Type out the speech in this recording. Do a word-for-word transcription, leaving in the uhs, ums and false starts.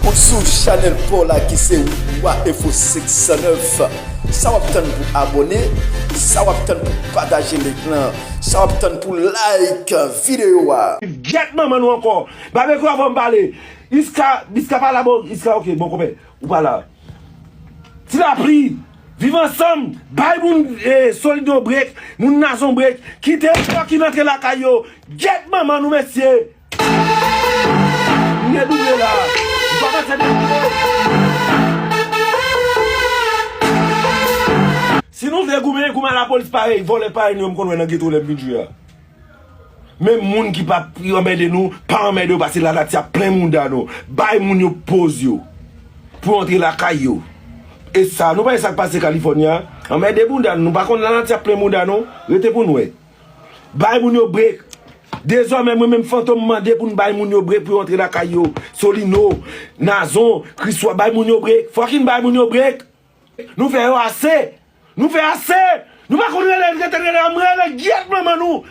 Ou sou chanèl pa w la ki se Wa Enfo senk san nèf. Sa w ap tann pou abòne? Sa w ap tann pou pataje link lan? Sa w ap tann pou like videyo a? Gyèt manman nou ankò. Babekyou, avan m pale. Iska, Iska pa la, bon, Iska, ok, bon, konpè, ou pa la. Ti Lapli, Viv Ansanm, bay moun, eh, Solino brek, moun Nazon brek, kite Fòkin antre lakay yo. Gyèt manman nou, mesye. M gen double la. M pa panse de double. Si nou vle goumen, goumen a lapolis parèy, vòlè parèy nou yo m konn wè nan geto lè m vin jwe a. Menm moun ki p ap anmède nou, pa anmède yo, paske lanati ap plen mouda nou. Bay moun yo poz yo pou yo antre lakay yo. E sa, nou pa wè sa k pase Kalifònya? Anmède mouda nou, nou pa konn lanati ap plen mouda nou? Rete pou n wè. Bay moun yo brek. Dezòmè, mwen menm Fantom mande pou n bay moun yo brek pou yo antre lakay yo. Solino, Nazon, Kriswa, bay moun yo brek. Fòkin bay moun yo brek. Nou fè yo ase. Nou fè ase. Nou pa konn rele, rete rele, m rele gyèt manman nou.